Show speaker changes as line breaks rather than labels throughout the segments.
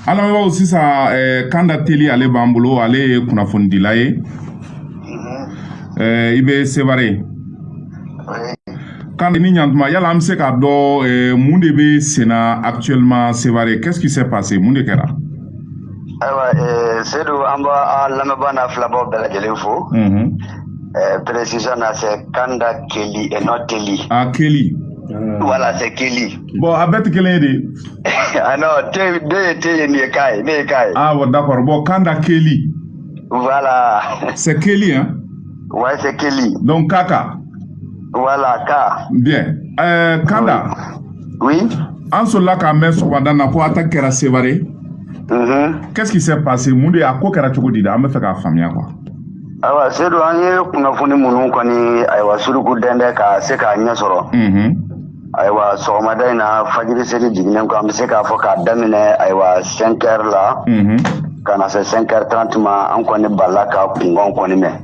An lamɛnbagaw, sisan Kanda Teli, ale b'an bolo, ale ye kunnafonidila ye. I bɛ Sevare. Kanda, ni ɲantuma. Yala an bɛ se k'a dɔn mun de bɛ senna actuellement Sevare? Qu'est-ce qui s'est passé? Mun de kɛra?
Ayiwa Seydou, an b'a lamɛnbaa n'a filɛbaw bɛɛ lajɛlen fo. Précision na, c'est Kanda Keli et non Teli.
Ah, Keli.
Voilà, c'est Keli.
Bon, a bɛɛ tɛ kelen ye de.
Ah non, te ne ye te ye, nin ye ka ye, ne ye ka ye.
Ah bon, d'accord. Bon, Kanda Keli.
Voilà.
C'est Keli, hein?
Ouais, c'est Keli.
Donc Kaka.
Voilà, Ka.
Bien. Kanda.
Oui.
An sɔrɔla k'a mɛn sɔgɔmada na ko attaque kɛra Sevare. Qu'est-ce qui s'est passé? Mun de a ko kɛra cogo di de? An bɛ fɛ k'a faamuya quoi.
Ayiwa Seydou, an ye kunnafoni minnu kɔni, ayiwa, suruku dɛndɛ ka se k'a ɲɛ sɔrɔ. Ayiwa, sɔgɔmada in na, fajiri seli jiginnen kɔ, an bɛ se k'a fɔ k'a daminɛ, ayiwa, 5 heures la ka na se 5 heures 30 ma, an kɔni balila ka kunkan kɔni mɛn.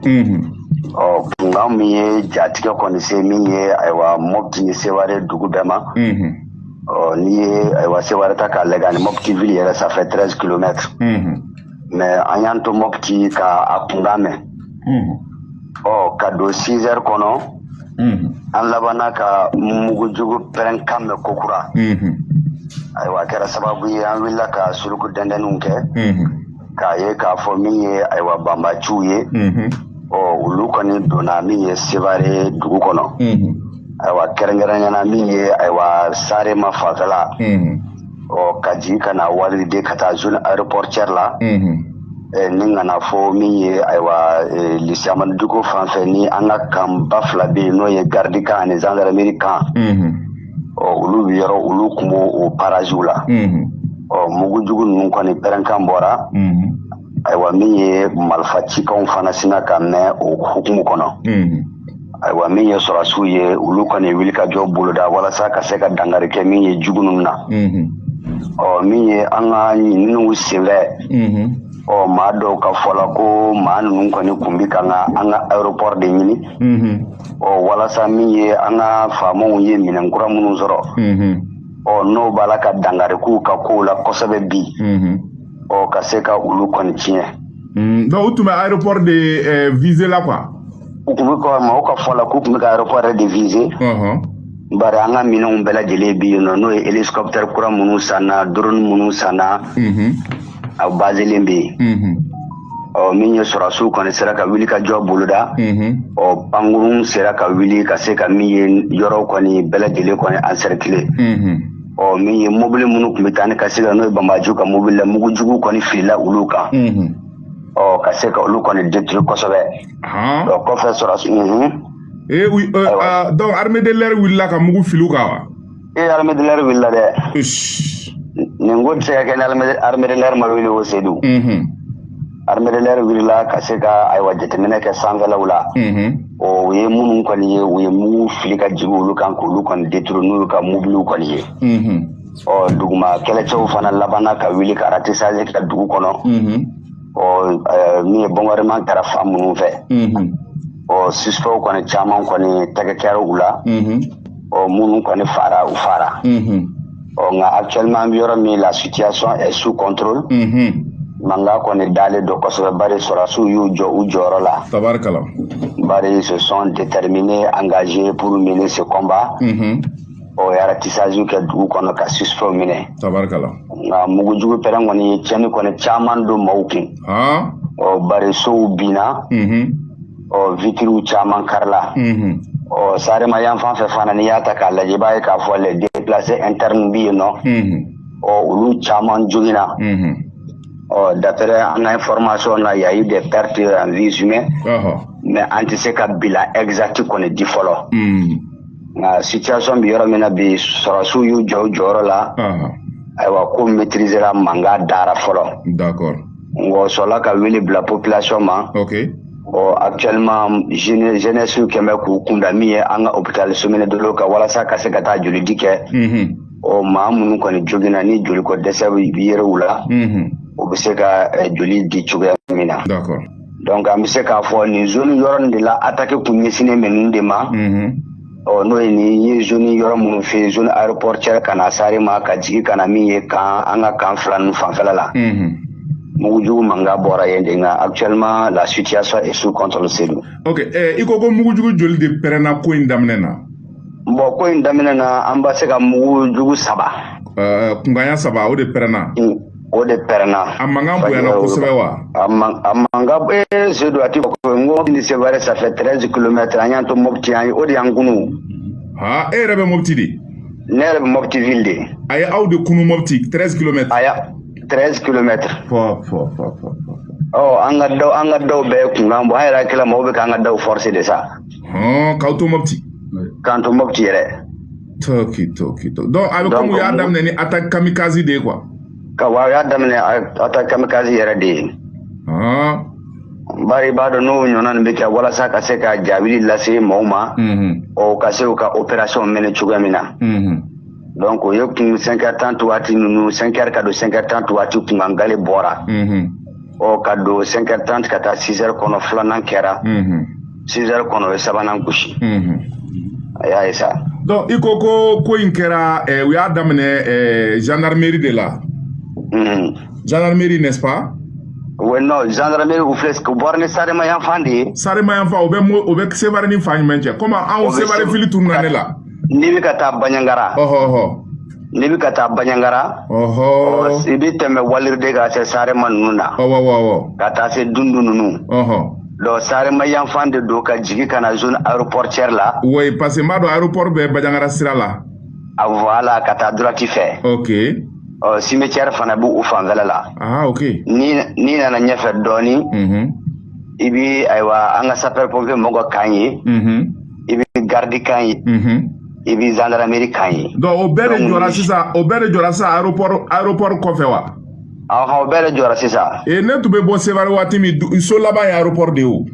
Ɔ kunkan min ye jatigɛ kɔni se min ye, ayiwa, Mopti ni Seware dugu bɛɛ ma. Ɔ n'i ye, ayiwa, Seware ta k'a lajɛ, ani Mopti ville yɛrɛ, ça fait 13 kilomètres. Mais an y'an to Mopti ka a kunkan mɛn. Ɔ ka don 6 heures kɔnɔ, an labanna ka mugujugu pɛrɛnkan mɛn kokura. Ayiwa, a kɛra sababu ye an wulila ka suruku dɛndɛnninw kɛ k'a ye k'a fɔ min ye, ayiwa, banbaciw ye. Ɔ olu kɔni donna min ye Sevare dugu kɔnɔ. Ayiwa, kɛrɛnkɛrɛnyana min ye, ayiwa, Sarema fanfɛla. Ɔ ka jigin ka na Walide ka taa zone aéroportuaire la. Ni kana fɔ min ye, ayiwa, lycée Amadu Diko fan fɛ, ni an ka camp ba fila bɛ yen, n'o ye garde camp ani gendarmerie camp. Ɔ olu bɛ yɔrɔ, olu tun b'o o paragew la. Ɔ mugujugu ninnu kɔni pɛrɛnkan bɔra. Ayiwa, min ye marifa cikanw fana sina ka mɛn o hukumu kɔnɔ. Ayiwa, min ye sɔrɔsiw ye, olu kɔni wuli ka jɔ boloda walasa ka se ka dankari kɛ min ye jugu ninnu na. Ɔ min ye an ka ɲininiw senfɛ, ɔ maa dɔw ka fɔ la ko maa ninnu kɔni kun bi ka an ka aéroport de ɲini. Ɔ walasa min ye an ka faamaw ye minɛn kura minnu sɔrɔ. Ɔ n'o b'a la ka dankari k'u ka kow la kosɛbɛ bi. Ɔ ka se ka olu kɔni tiɲɛ.
Donc u tun bɛ aéroport de viser la quoi.
U tun bɛ ka maaw ka fɔ la k'u tun bɛ ka aéroport yɛrɛ de viser. Bari an ka minɛnw bɛɛ lajɛlen bɛ yen nɔ, n'o ye hélicoptère kura minnu sanna, drone minnu sanna, a baselen bɛ yen. Ɔ min ye sɔrɔsiw kɔni sera ka wuli ka jɔ boloda. Ɔ pankurun sera ka wuli ka se ka min ye yɔrɔw kɔni bɛɛ lajɛlen kɔni encercler. Ɔ min ye mobili minnu tun bɛ taa ni ka se ka, n'o ye banbajiw ka mobili la, mugujugu kɔni filila olu kan. Ɔ ka se ka olu kɔni détruire kosɛbɛ. Ɔ kɔfɛ sɔrɔsi.
Eh oui, donc armée de l'air wulila ka mugu fili u kan wa?
E, armée de l'air wulila dɛ.
Ish.
Nin ko tɛ se ka kɛ ni armée de l'air ma wuli o, Seydou. Armée de l'air wulila ka se ka, ayiwa, jateminɛ kɛ sanfɛlaw la. Ɔ u ye minnu kɔni ye, u ye mugu fili ka jigin olu kan k'olu kɔni détruire n'olu ka mobiliw kɔni ye. Ɔ duguma kɛlɛcɛw fana labanna ka wuli ka ratissage kɛ dugu kɔnɔ. Ɔ min ye bombardement kɛra fan minnu fɛ. Ɔ suspect kɔni caman kɔni tɛgɛ kɛra u la. Ɔ minnu kɔni fara, u fara. Ɔ nka actuellement an bɛ yɔrɔ min, la situation est sous contrôle. Mankan kɔni dalen don kosɛbɛ, bari sɔrɔsiw y'u jɔ u jɔyɔrɔ la.
Tabarikala.
Bari ils se sont déterminés, engagés pour mener ce combat. Ɔ ratissage kɛ dugu kɔnɔ ka suspect minɛ.
Tabarikala.
Nka mugujugu pɛrɛn kɔni ye tiɲɛni kɔni caman don maaw kun. Ɔ bari sow binna. Ɔ vitrew caman karila. Ɔ Sarema yan fan fɛ fana, n'i y'a ta k'a lajɛ, i b'a ye k'a fɔ les déplacés internes bɛ yen nɔ. Ɔ olu caman joginna. Ɔ d'après an ka information na, il y a eu des pertes en vies humaines. Mais an tɛ se ka bilan exact kɔni di fɔlɔ. Nka situation bɛ yɔrɔ min na bi, sɔrɔsiw y'u jɔ u jɔyɔrɔ la. Ayiwa, ko maîtriser la, mankan dara fɔlɔ. Nka o sɔrɔla ka wele bila population ma. Ɔ actuellement jeunesse kɛn bɛ k'u kunda min ye an ka hôpital Somɛnɛ Dolo kan walasa ka se ka taa jolidi kɛ. Ɔ maa minnu kɔni joginna, ni joliko dɛsɛ bɛ yɛrɛ u la, u bɛ se ka joli di cogoya min na. Donc an bɛ se k'a fɔ nin zone yɔrɔ nin de la, attaque kun ɲɛsinnen bɛ ninnu de ma. Ɔ, n'o ye nin ye zone yɔrɔ minnu fɛ yen, zone aéroportuaire ka na Sarema, ka jigin ka na min ye camp, an ka camp fila ninnu fanfɛla la. Mugujugu mankan bɔra yen de, nka actuellement la situation est sous contrôle, Seydou.
Ok, i ko ko mugujugu joli de pɛrɛnna ko in daminɛ na?
Bon, ko in daminɛ na, an b'a se ka mugujugu saba.
Kunganya saba, o de pɛrɛnna?
O de pɛrɛnna.
A mankan bonyana kosɛbɛ wa?
A mankan, Seydou, a ti fɔ ko n ko ni Sévaré, ça fait 13 kilomètres. An y'an to Mopti, an o de y'an kunu.
Ha, e yɛrɛ bɛ Mopti de?
Ne yɛrɛ bɛ Mopti ville de.
A ye aw de kunu Mopti, 13 kilomètres?
A ya, 13 kilomètres.
Fɔ fɔ fɔ fɔ fɔ.
Ɔ, an ka daw bɛɛ kunkan bɔ, an yɛrɛ hakili la maaw bɛ k'an ka daw forcer de sa.
Hɔn, k'aw to Mopti?
K'an to Mopti yɛrɛ.
Toki toki to, donc a bɛ komi u y'a daminɛ ni attaque kamikaze de ye quoi.
Ka wa, u y'a daminɛ attaque kamikaze yɛrɛ de ye. Bari i b'a dɔn, n'o ɲɔgɔnna nin bɛ kɛ walasa ka se ka jaabili lase maaw ma, ɔ, ka se u ka opération mɛnɛ cogoya min na. Donc o ye kun 5 heures 30 waati ninnu, 5 heures ka don 5 heures 30 waati, kunkan gale bɔra. Ɔ, ka don 5 heures 30 ka taa 6 heures kɔnɔ, filanan kɛra. 6 heures kɔnɔ, o ye sabanan gosi. A y'a ye sa.
Donc i ko ko ko in kɛra, u y'a daminɛ gendarmerie de la. Gendarmerie, n'est-ce pas?
Oui, non, gendarmerie u filɛ, u bɔra ni Sarema yan fan de ye.
Sarema yan fan, o bɛ mo, o bɛ Sevare ni fan jumɛn cɛ? Komi anw Sevare fili tununa ne la.
N'i bɛ ka taa Baɲangara.
Ɔhɔ ɔhɔ.
N'i bɛ ka taa Baɲangara. I bɛ tɛmɛ Waliride ka se Sarema ninnu na.
Awɔ awɔ awɔ.
Ka taa se Dundu ninnu. Donc Sarema yan fan de don, ka jigin ka na zone aéroportuaire la.
Oui, parce que n b'a dɔn aéroport bɛ Baɲangara sira la.
Ah voilà, ka taa droite fɛ.
Ok.
Ɔ, cimetière fana b'u o fanfɛla la.
Ah ok.
Ni nana ɲɛfɛ dɔɔni, i bi, ayiwa, an ka sapeur pompier mɔgɔ camp ye. I bɛ garde camp ye. I bɛ gendarmerie camp ye.
Donc o bɛɛ de jɔra sisan, o bɛɛ de jɔra sisan aéroport kɔfɛ wa?
Ɔhɔn, o bɛɛ de jɔra sisan.
E, ne tun bɛ bɔ Sevare waati min, so laban ye aéroport de ye o.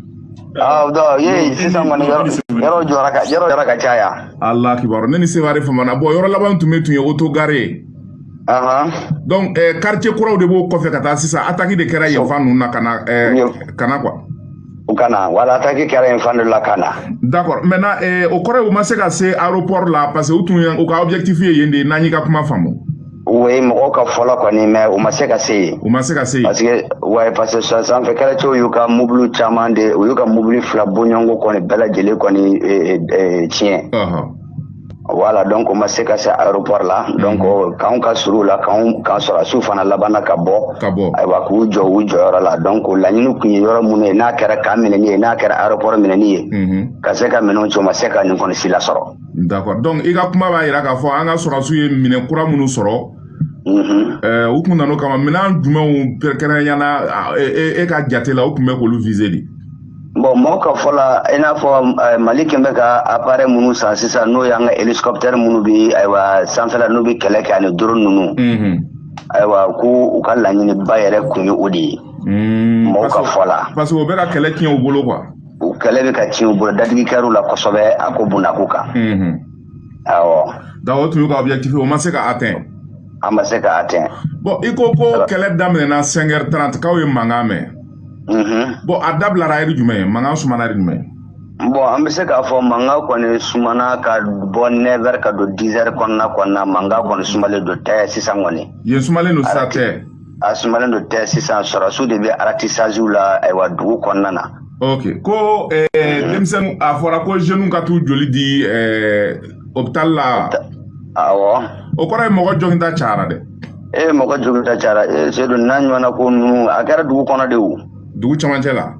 Ah, donc ye sisan kɔni, yɔrɔ jɔra ka caya.
Allah kibaru, ne ni Sevare famana. Bon, yɔrɔ laban tun bɛ tun ye autogare ye. Donc quartier kuraw de b'o kɔfɛ ka taa sisan. Attaque de kɛra yen fan ninnu na ka na ka na quoi.
U ka na, wala, attaque kɛra yen fan de la ka na.
D'accord. Maintenant o kɔrɔ ye u ma se ka se aéroport la, parce que u tun ye u ka objectif ye yen de, n'an y'i ka kuma faamu.
Oui, mɔgɔw ka fɔlɔ kɔni, mais u ma se ka se yen.
U ma se ka se yen.
Parce que ouais, parce que sanfɛ kɛlɛcɛw y'u ka mobili caman de, u y'u ka mobili fila bɔɲɔgɔnko kɔni bɛɛ lajɛlen kɔni tiɲɛ. Voilà, donc u ma se ka se aéroport la. Donc k'anw ka surun la, k'anw k'an sɔrɔdasiw fana labanna ka bɔ.
Ka bɔ.
Ayiwa, k'u jɔ u jɔyɔrɔ la. Donc laɲini kun ye yɔrɔ minnu ye, n'a kɛra camp minɛni ye, n'a kɛra aéroport minɛni ye, ka se ka minɛnw ci, u ma se ka nin kɔni si lasɔrɔ.
D'accord. Donc i ka kuma b'a jira k'a fɔ an ka sɔrɔdasiw ye minɛn kura minnu sɔrɔ, u kun nan'o kama. Minɛn jumɛnw kɛrɛnkɛrɛnnenya la, e ka jate la, u tun bɛ k'olu viser de?
Bon, mɔgɔw ka fɔ la, i n'a fɔ Mali kɛn bɛ ka appareil minnu san sisan, n'o y'an ka hélicoptère minnu bɛ, ayiwa, sanfɛla n'u bɛ kɛlɛ kɛ, ani drone ninnu. Ayiwa, ko u ka laɲiniba yɛrɛ kun ye o de ye. Mɔgɔw ka fɔ la.
Parce que o bɛ ka kɛlɛ tiɲɛ u bolo quoi.
U kɛlɛ bɛ ka tiɲɛ u bolo, dadigi kɛr'u la kosɛbɛ a ko bundako kan. Awɔ.
Donc o tun y'u ka objectif ye, o ma se ka atteint.
An ma se ka atteint.
Bon, i ko ko kɛlɛ daminɛna 5h30, k'aw ye mankan mɛn. Bon, a dabilara heure jumɛn? Mankan sumana heure jumɛn?
Bon, an bɛ se k'a fɔ mankan kɔni sumana ka bɔ 9h ka don 10h kɔnɔna, mankan kɔni sumalen don tɛ sisan kɔni.
Yen sumalen don sisan tɛ?
A sumalen don tɛ sisan, sɔrɔdasiw de bɛ ratissage la, ayiwa, dugu kɔnɔna na.
Ok, ko denmisɛnnin, a fɔra ko jeunes ka t'u joli di hôpital la.
Awɔ.
O kɔrɔ ye mɔgɔ jogin ta cayara dɛ.
E, mɔgɔ jogin ta cayara. E Seydou, n'a ɲɔgɔnna ko ninnu, a kɛra dugu kɔnɔ de o.
Dugu camancɛ la.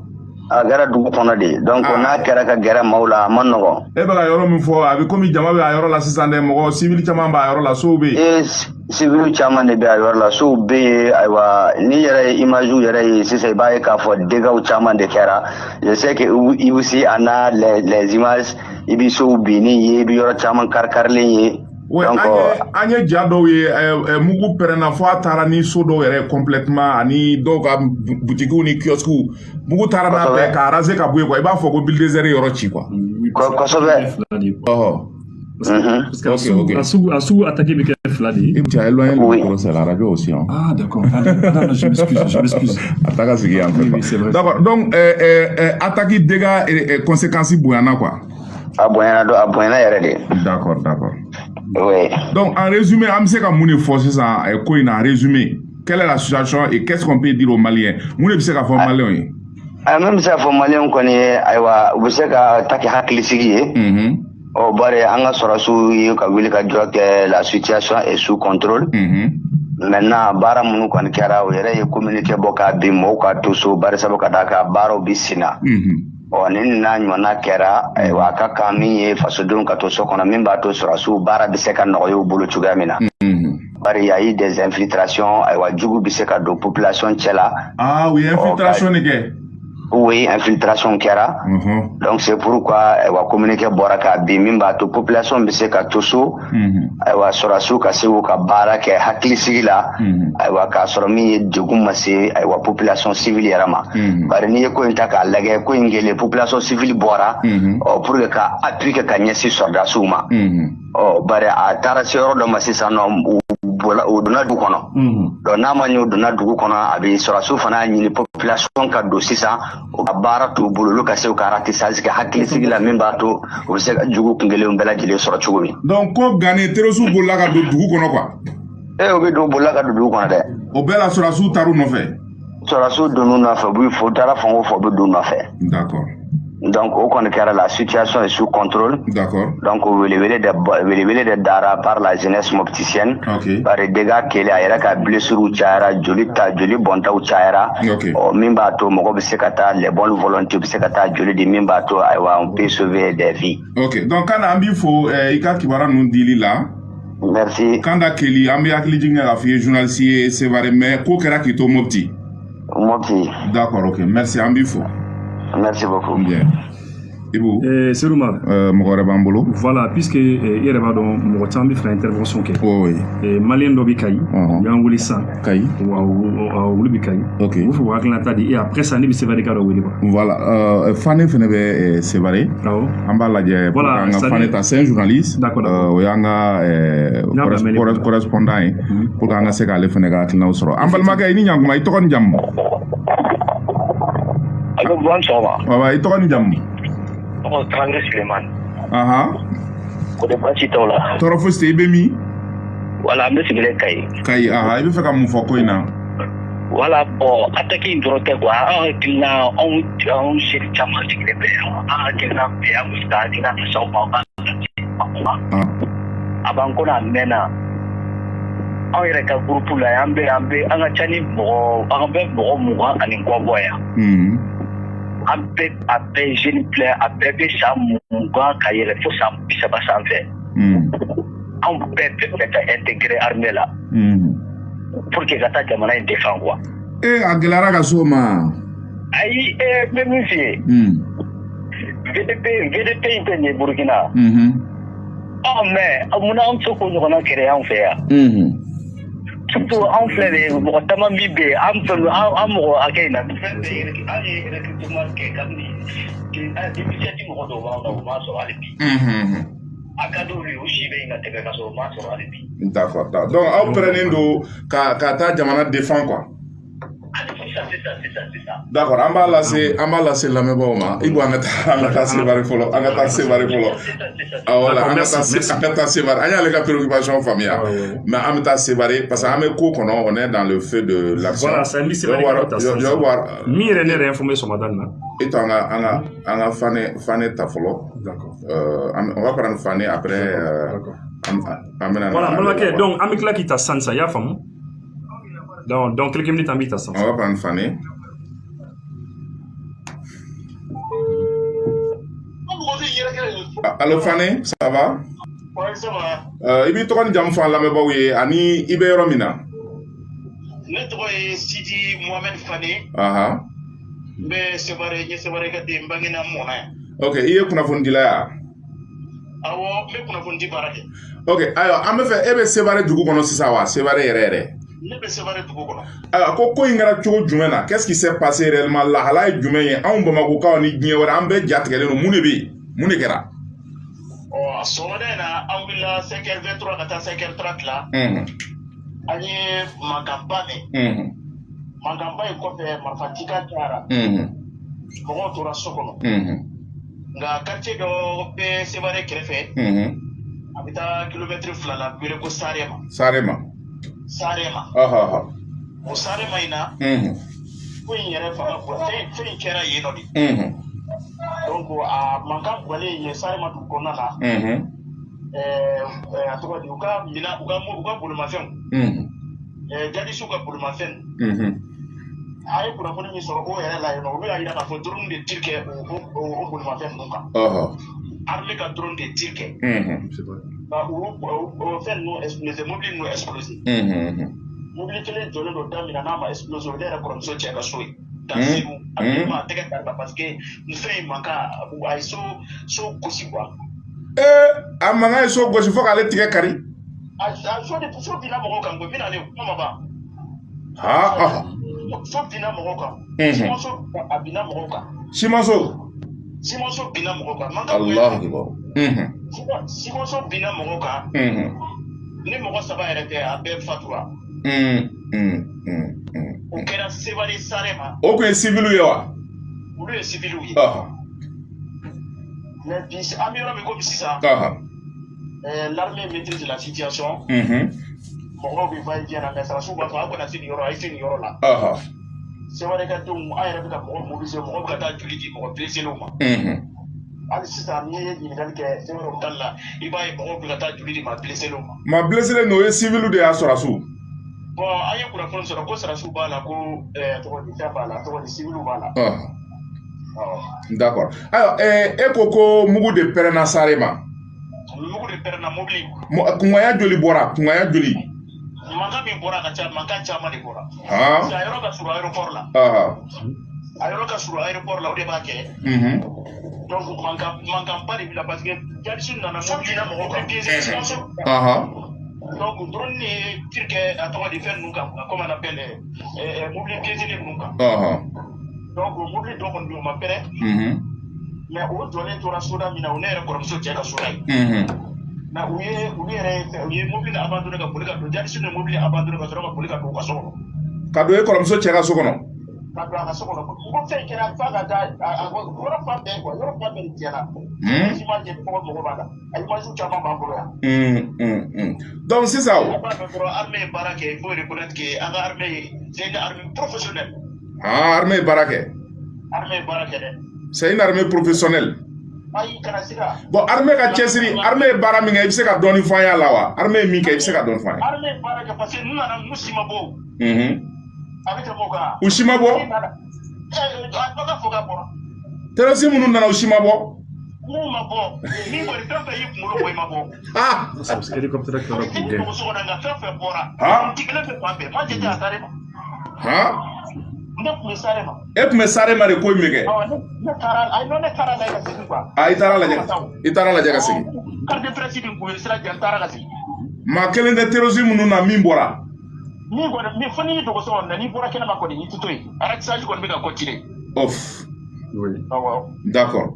A kɛra dugu kɔnɔ de, donc n'a kɛra ka gɛrɛ maaw la, a ma nɔgɔn.
E bɛ ka yɔrɔ min fɔ, a bɛ komi jama bɛ a yɔrɔ la sisan dɛ, mɔgɔ civil caman b'a yɔrɔ la, sow bɛ yen.
E, civil caman de bɛ a yɔrɔ la, sow bɛ yen. Ayiwa, n'i yɛrɛ ye image yɛrɛ ye sisan, i b'a ye k'a fɔ dégâts caman de kɛra. Je sais que i aussi en a les images, i bɛ sow binni ye, i bɛ yɔrɔ caman kari-karilen ye.
Ouais, an ye ja dɔw ye, mugu pɛrɛnna fo a taara ni so dɔw yɛrɛ complètement, ani dɔw ka butigiw ni kiosques, mugu taara n'a bɛɛ k'a raser ka bɔ yen quoi. I b'a fɔ ko bulldozer yɔrɔ ci quoi.
Kosɛbɛ.
Ɔhɔ.
Parce que a sugu attaque bɛ kɛ fila de ye.
Tu as éloigné le micro, c'est la radio aussi, hein.
Ah d'accord. Ah, non, non, je m'excuse, je m'excuse.
A ta ka sigi yan fɛ.
Oui, c'est vrai.
D'accord. Donc attaque dégâts conséquences bonyana quoi.
A bonyana dɔ, a bonyana yɛrɛ de.
D'accord, d'accord.
Oui.
Donc en résumé, an bɛ se ka mun de fɔ sisan ko in na, en résumé? Quelle est la situation et qu'est-ce qu'on peut dire aux Maliens? Mun de bɛ se ka fɔ Maliens ye?
A min bɛ se ka fɔ Maliens kɔni ye, ayiwa, u bɛ se ka ta kɛ hakilisigi ye. Ɔ bari an ka sɔrɔsiw ye ka wuli ka jɔ kɛ, la situation est sous contrôle. Maintenant, baara minnu kɔni kɛra, o yɛrɛ ye communiqué bɔ k'a bin mɔgɔw ka to so, bari sabu ka d'a kan baaraw bi sen na. Ɔ ni n'a ɲɔgɔnna kɛra, ayiwa, a ka kan min ye fasodenw ka to so kɔnɔ, min b'a to sɔrɔsiw baara bɛ se ka nɔgɔya u bolo cogoya min na. Bari y a eu des infiltrations, ayiwa, jugu bɛ se ka don population cɛ la.
Ah, u ye infiltration de kɛ.
Oui, infiltration kɛra. Donc c'est pourquoi, ayiwa, communiqué bɔra k'a bin, min b'a to population bɛ se ka to so. Ayiwa, sɔrɔsiw ka se k'u ka baara kɛ hakilisigi la. Ayiwa, k'a sɔrɔ min ye degun ma se, ayiwa, population civile yɛrɛ ma. Bari n'i ye ko in ta k'a lajɛ, ko in kɛlen, population civile bɔra. Ɔ pour que ka appui kɛ ka ɲɛsin sɔrɔdasiw ma. Ɔ bari a taara se yɔrɔ dɔ ma sisan nɔ, u bɔla, u donna dugu kɔnɔ. Donc n'a ma ɲɛ u donna dugu kɔnɔ, a bɛ sɔrɔsiw fana ɲini population ka don sisan, u ka baara t'u bolo, olu ka se ka ratissage kɛ hakilisigi la, min b'a to u bɛ se ka jugu kun kelen bɛɛ lajɛlen sɔrɔ cogo min.
Donc ko Gane terroriste bolila ka don dugu kɔnɔ quoi.
Ee, u bɛ don, bolila ka don dugu kɔnɔ dɛ.
O bɛɛ la sɔrɔsiw taar'u nɔfɛ.
Sɔrɔsiw donn'u nɔfɛ, u bɛ fo, u taara fan o fan, u bɛ don u nɔfɛ.
D'accord.
Donc o kɔni kɛra, la situation est sous contrôle.
D'accord.
Donc welewele de dara par la jeunesse mopticienne. Bari dégâts kɛlen, a yɛrɛ ka blessures cayara, joli ta, joli bɔntaw cayara. Ɔ min b'a to mɔgɔ bɛ se ka taa, les bonnes volontés bɛ se ka taa joli di, min b'a to, ayiwa, on peut sauver des vies.
Ok, donc Kanda, an b'i fo i ka kibaruya ninnu dili la.
Merci.
Kanda Keli, an bɛ hakili jigin k'a f'i ye, journaliste ye Sevare, mais ko kɛra k'i to Mopti.
Mopti.
D'accord, ok, merci, an b'i fo.
Merci beaucoup.
Bien. Ibu.
Seydou Umar.
Mɔgɔ wɛrɛ b'an bolo.
Voilà, puisque i yɛrɛ b'a dɔn, mɔgɔ caman bɛ fɛ ka intervention kɛ.
Oui.
Malien dɔ bɛ Kayi. U y'an wele sisan.
Kayi.
Wa olu bɛ Kayi.
Ok.
U bɛ fɛ k'u hakilinata di et après ça ne bɛ Sevare ka dɔ wele quoi.
Voilà, Fane fɛnɛ bɛ Sevare.
Awɔ.
An b'a lajɛ pour
Voilà,
k'an ka Fane ta, c'est un journaliste.
D'accord.
O y'an ka correspondant ye pour que an ka se k'ale fɛnɛ ka hakilinaw sɔrɔ. An balimakɛ, i ni ɲankuma, i tɔgɔ ni jamu?
Allo, bon sɔgɔma.
Baba, i tɔgɔ ni jamu?
Tɔgɔ Tarange Sulemani.
Ahan.
Ko de baasi t'aw la?
Tɔɔrɔ fosi tɛ, i bɛ min?
Wala, an bɛ sigilen Kayi.
Kayi, ahan, i bɛ fɛ ka mun fɔ ko in na?
Wala, bon, attaque in dɔrɔn tɛ quoi, an hakilina, anw seri caman sigilen bɛ yan, an hakilina bɛ an bɛ se ka hakilina lase aw ma, aw ka kuma. A b'an kɔnɔ a mɛnna. Anw yɛrɛ ka groupe la yan, an bɛ an ka ca ni mɔgɔ, an bɛ mɔgɔ 20 ani kɔ bɔ yan. An bɛɛ, a bɛɛ jeune filɛ, a bɛɛ bɛ san 20 ka yɛlɛ fo san 30 sanfɛ. Anw bɛɛ bɛ fɛ ka intégrer armée la pour que ka taa jamana in défend quoi.
Ee, a gɛlɛyara ka s'o ma.
Ayi, n bɛ min f'i ye. VDP in tɛ nin ye Burukina. Ɔ mais munna an bɛ se k'o ɲɔgɔnna créer anw fɛ yan? Surtout anw filɛ nin ye, mɔgɔ caman min bɛ yen, an fɛn an mɔgɔ hakɛ in na, fɛn bɛɛ an ye recrutement kɛ kabini 2007, mɔgɔ dɔw b'anw na, u m'a sɔrɔ hali bi. A ka d'olu ye, u si bɛ yen ka tɛmɛ ka sɔrɔ u m'a sɔrɔ hali bi.
D'accord. Donc aw pɛrɛnnen don ka taa jamana défend quoi.
Hali sisan sisan sisan sisan.
D'accord, an b'a lase lamɛnbaaw ma. Ibu, an ka taa Sevare fɔlɔ, an ka taa Sevare fɔlɔ. Ah voilà, an ka taa Sevare. An y'ale ka préoccupation faamuya. Mais an bɛ taa Sevare parce que an bɛ ko kɔnɔ, on est dans le feu de l'action.
Voilà, c'est un Sevare ka ta sisan. Min yɛrɛ ne yɛrɛ informé sɔgɔmada in na.
E to an ka Fane ta fɔlɔ.
D'accord.
On va prendre Fane après. An bɛna.
Voilà, n balimakɛ, donc an bɛ tila k'i ta sisan sisan, i y'a faamu? Donc dans quelques minutes an b'i ta sisan.
On va prendre Fane. Allo Fane, ça va?
Ouais, ça va.
I b'i tɔgɔ ni jamu fɔ an lamɛnbaaw ye ani i bɛ yɔrɔ min na.
Ne tɔgɔ ye Sidi Mohamed Fane. N bɛ Sevare, n ye Sevare ka den, n bangena n mɔnna yan.
Ok, i ye kunnafonidila ya?
Awɔ, n bɛ kunnafonidi baara kɛ.
Ok, ayiwa, an bɛ fɛ, e bɛ Sevare dugu kɔnɔ sisan wa? Sevare yɛrɛ yɛrɛ.
Ne bɛ Sevare dugu kɔnɔ.
Ayiwa, ko in kɛra cogo jumɛn na? Qu'est-ce qui s'est passé réellement? Lahala ye jumɛn ye? Anw Bamakɔkaw ni diɲɛ wɛrɛ, an bɛɛ ja tigɛlen don. Mun de bɛ yen? Mun de kɛra?
Ɔ sɔgɔmada in na, an wulila 5h23 ka taa 5h30 la. An ye mankanba mɛn. Mankanba in kɔfɛ, marifacikan cayara. Mɔgɔw tora so kɔnɔ. Nka quartier dɔ bɛ Sevare kɛrɛfɛ, a bɛ taa kilomɛtiri 2 la, a bɛ wele ko Sarema.
Sarema.
Sarema. O Sarema in na, ko in yɛrɛ fanga bon, fɛn in kɛra yen nɔ de. Donc a mankan bɔlen yen Sarema dugu kɔnɔna na, a tɔgɔ di, u ka minɛn, u ka bolimafɛnw, jadisiw ka bolimafɛn, a ye kunnafoni min sɔrɔ o yɛrɛ la yen nɔ, olu y'a jira k'a fɔ drone de tir kɛ o bolimafɛn ninnu kan. Armée ka drone de tir kɛ ka o fɛn ninnu explosé, mobili ninnu explosé. Mobili kelen jɔlen don da min na, n'a ma explosé, o ne yɛrɛ kɔrɔmuso cɛ ka so ye dans Segu. A bɛ ma tɛgɛ kari la parce que nin fɛn in mankan, a ye so gosi quoi.
Ee, a mankan ye so gosi fo k'ale tigɛ kari.
A so de, so binna mɔgɔw kan koyi, n bɛna ale kuma ma ban. So binna mɔgɔw kan. Simanso, a binna mɔgɔw kan.
Simanso.
Simanso binna mɔgɔw kan. Mankan
Allahu akbar.
Simanso binna mɔgɔw kan. Ni mɔgɔ saba yɛrɛ tɛ, a bɛɛ fatura. O kɛra Sevare Sarema.
O kun ye civil ye wa?
Olu ye civil ye. Mais bi, an bɛ yɔrɔ min komi sisan, l'armée maîtrise la situation. Mɔgɔw bɛ va et vient na, mais sɔrɔdasiw b'a fɔ aw kana se nin yɔrɔ, a ye se nin yɔrɔ la. Sevare ka denw, an yɛrɛ bɛ ka mɔgɔw mobiliser, mɔgɔw bɛ ka taa joli di mɔgɔ blessé ma. Hali sisan, n'i ye ɲininkali kɛ Sevare hôpital la, i b'a ye mɔgɔw bɛ ka taa joli di maa blessé ma.
Maa blessé ninnu, o ye civil de y'a sɔrɔdasiw?
Bon, an ye kunnafoni sɔrɔ ko sɔrɔdasiw b'a la, ko tɔgɔ di, fɛn b'a la, tɔgɔ di, civil b'a la.
D'accord. Ayiwa, e ko ko mugu de pɛrɛnna Sarema.
Mugu de pɛrɛnna mobili.
Kungaya joli bɔra? Kungaya joli?
Mankan min bɔra ka ca, mankan caman de bɔra. A yɔrɔ ka surun aéroport la. A yɔrɔ ka surun aéroport la, o de b'a kɛ. Donc mankanba de b'i la parce que jadisi nana mobili na mɔgɔw kan piégé Simanso. Donc drone ye tir kɛ, a tɔgɔ di, fɛn ninnu kan, comment on appelle, mobili piégé ninnu kan. Donc mobili dɔ kɔni bɛ yen, o ma pɛrɛn. Mais o jɔlen tora soda min na, o ne yɛrɛ kɔrɔmuso cɛ ka soda ye. Mais u ye olu yɛrɛ fɛ, u ye mobili abandonné ka boli ka don, jadisi ye mobili abandonné ka sɔrɔ ka boli ka don u ka so kɔnɔ.
Ka don e kɔrɔmuso cɛ ka so kɔnɔ.
Ka don a ka so kɔnɔ. Ko fɛn kɛra f'a ka taa a yɔrɔ fan bɛɛ quoi, yɔrɔ fan bɛɛ de tiɲɛna. Image ye mɔgɔ b'a la, a image caman b'an bolo yan.
Donc sisan o.
A b'a dɔn dɔrɔn, armée ye baara kɛ, il faut reconnaître que an ka armée, c'est une armée professionnelle.
Ah, armée ye baara kɛ.
Armée ye baara kɛ dɛ.
C'est une armée professionnelle.
Ayi, kana se ka.
Bon, armée ka cɛsiri, armée ye baara min kɛ, i bɛ se ka dɔɔni fɔ an y'a la wa? Armée ye min kɛ, i bɛ se ka dɔɔni fɔ an ye.
Armée ye baara kɛ parce que n'u nana, n'u si ma bɔ o. A bɛ tɛmɛ o kan.
U si ma bɔ.
A ka fɔ k'a bɔra.
Terroriste minnu nana, u si ma bɔ.
Mun ma bɔ, min kɔni, fɛn fɛn y'i kunkolo bɔ, i ma bɔ.
Ah.
Hélicoptère kɛra k'u
I
gɛn.
dogo so kɔnɔ, nka fɛn fɛn bɔra. Tigɛlen bɛ fan bɛɛ. Moi, j'étais à Sarema. Ne tun bɛ Sarema.
E tun bɛ Sarema de, ko in bɛ kɛ.
Awɔ, ne taara, ayi non, ne taara lajɛ ka segin quoi.
Ah, i taara lajɛ, i taara lajɛ ka segin.
Carte de presse di kun ye sira jɛ, n taara ka segin.
Maa kelen tɛ terroriste minnu na min bɔra.
Min kɔni, min fo n'i y'i dogo so kɔnɔ, n'i bɔra kɛnɛma kɔni, i tɛ to yen. Ratissage kɔni bɛ ka continuer.
Ouf.
Oui.
Awɔ.
D'accord.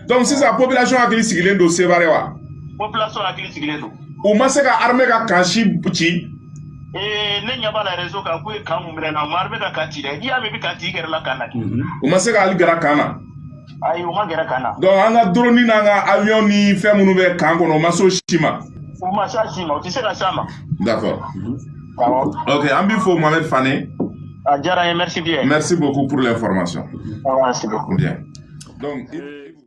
Donc sisan, population hakili sigilen don Sevare wa?
Population hakili sigilen don.
U ma se ka armée ka camp si ci?
Ee, ne ɲɛ b'a la réseau kan k'u ye camp mun minɛ na, u ma armée ka camp ci dɛ. N'i y'a mɛn i bɛ camp ci, i gɛrɛla camp na.
U ma se ka hali gɛrɛ camp na.
Ayi, u ma gɛrɛ camp na.
Donc an ka drone n'an ka avion ni fɛn minnu bɛ camp kɔnɔ, u ma s'o si ma.
U ma s'a si ma, u tɛ se ka s'a ma.
D'accord.
Awɔ.
Ok, an b'i fo, Mohamed Fane.
A diyara n ye, merci bien.
Merci beaucoup pour l'information.
Awɔ, merci beaucoup.
Bien. Donc